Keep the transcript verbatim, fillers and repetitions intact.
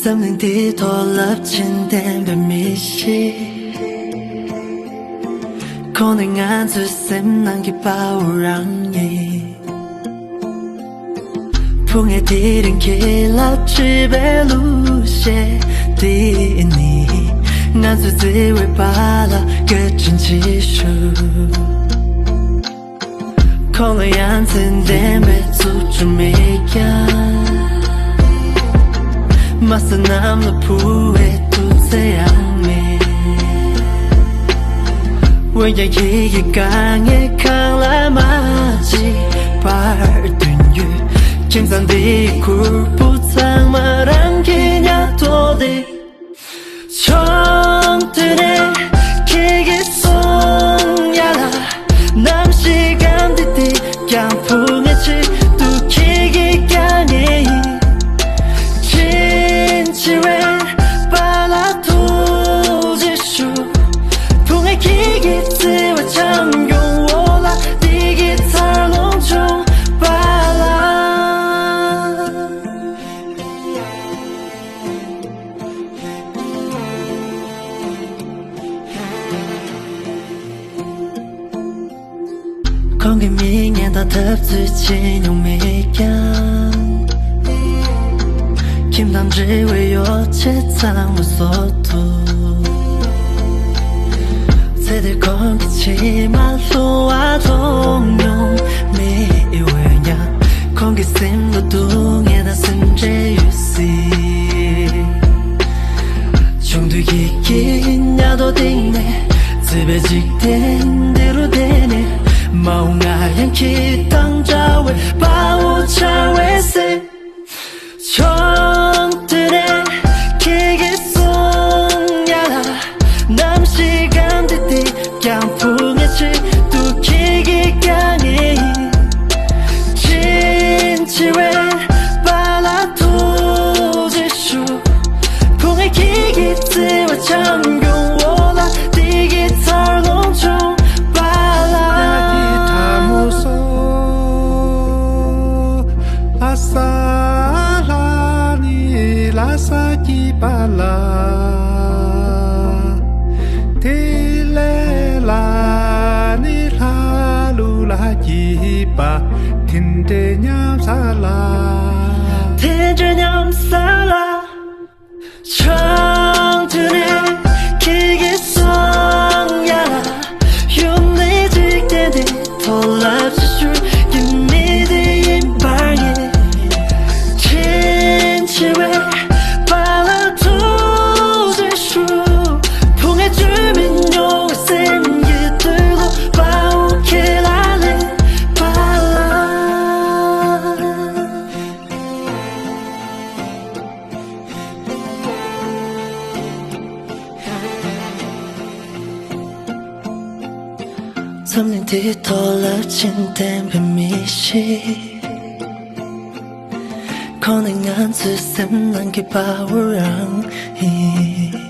འཛམ་གླིང་འདིའི་ཐོག་རླབས་ཆེན་ལྡན་པའི་མི་ཞིག་ཁོང་ནི་ང་ཚོའི་སེམས་ནང་གི་དཔའ་བོ་རང་ཡིན། ཕུང་ངེ་དེ་རིང་ཁྱེད་ལ་བྲིས་པའི་གླུ་གཞས་འདི་ནི། ང་ཚོའི་བརྩེ་བའི་པཱ་ལགས་བཀའ་དྲིན་ཆེ་ཞུ། ཁོང་ལ་ཡ་མཚན་ལྡན་པའི་རྩུབ་སྤྱོད་མེད་ཀྱང་། མ་ཟད་གནམ་ལ་འཕུར་བའི་ཐུགས་བརྩེ་ཡང་མེད། འོན་ཀྱང་ཁྱེད་ཀྱི་དཀའ་ངལ་གང་ལ་མ་བརྗེད་པར་དོན་ཡོད། ཁྱིམ་ཚང་འདིའི་ཁུར་པོ་ཚང་མ་རང་གི་ཉག་ཐོག་ཏུ། ཆུང་དུས་ནས་ཁྱེད་ཀྱི་གསུང་ཡ་ལ། ནམ་ཞིག་གམ་དེ་དེ་ཀྱང་ཕུང་ངེ་ཆེད་དུ་ཁྱེད་ཀྱི་དཀའ་ངལ་ཡིན། ཕྱིན་ཆད་པཱ་ལགས་ཐུགས་རྗེ་ཞུ། ཕུང་ངེ་ཁྱེད་ཀྱི་བརྩེ་བ་བྱམས་སྐྱོང་འོག་ལ་བདེ་སྐྱིད་འཚར་ལོངས་བྱུང་པཱ་ལགས། ཁོང་གི་མིང་ངས་ད་ཐབས་རྩོད་བྱེད་མྱོང་མེད་ཀྱང་། ཁྱིམ་དང་འབྲེལ་བའི་ཡོ་བྱད་ཚང་མ་བཟོ་ཐུབ། ཚེ་འདིར་ཁོང་གི་མཆིལ་མ་ལྷུང་བ་མཐོང་མྱོང་མེད། འོན་ཀྱང་ཁོང་གི་སེམས་ལ་སྡུག་བསྔལ་དང་སེམས་ཁྲལ་ཡོད་སྲིད། ཆུང་དུས་ཀྱི་ཉག་ཐོག་སྟེང་ནས་བརྩེ་བའི་འཇིག་རྟེན་འདི་རུ་བསྡད་ནས། མ་འོངས་ང་ཡང་ཁྱེད་དང་འདྲ་བའི་དཔའ་བོ་ཆགས་པའི་སེམས། ཆུང་དུས་ནས་ཁྱེད་ཀྱི་གསུང་ཡ་ལ། ནམ་ཞིག་གམ་དེ་དེ་ཀྱང་ཕུང་ངེ་ཆེད་དུ་ཁྱེད་ཀྱི་དཀའ་ངལ་ཡིན། ཕྱིན་ཆད་པཱ་ལགས་ཐུགས་རྗེ་ཞུ། ཕུང་ངེ་ཁྱེད་ཀྱི་བརྩེ་བ་བྱམས་སྐྱོང་འོག་ལ་བདེ་སྐྱིད་འཚར་ལོངས་བྱུང་པཱ་ལགས། ལྷ་ས་ལྷ་ནི་ལྷ་ས་སྐྱིད་པ་ལ། དེ་ལས་ལྷ་ནི་ལྷ་ལུ་ལ་སྐྱིད་པ། དེ་འདྲའི་མཉམ་ས་ལ། དེ་འདྲའི་མཉམ་ས་ལ། ཆུང་དུས་ནས་ཁྱེད་ཀྱི་གསུང་ཡ་ལ། ཡུམ་ནི་འཇིག་རྟེན་འདི་ཐོག་རླབས་ཆེ་ཤོས་ཀྱི་མི་དེ་ཡིན་པར་ངེས། ཕྱིན་ཆད་པཱ་ལགས་ཐུགས་རྗེ་ཞུ། ཕུང་ངེ་བཅོས་མི་མྱོང་བའི་སེམས་ཀྱི་དུག་ལོག་དཔའ་བོ་ཁྱེད་ལ་སླེབས་པཱ་ལགས། འཛམ་གླིང་འདིའི་ཐོག་རླབས་ཆེན་ལྡན་པའི་མི་ཞིག་ཁོང་ནི་ང་ཚོའི་སེམས་ནང་གི་དཔའ་བོ་རང་ཡིན།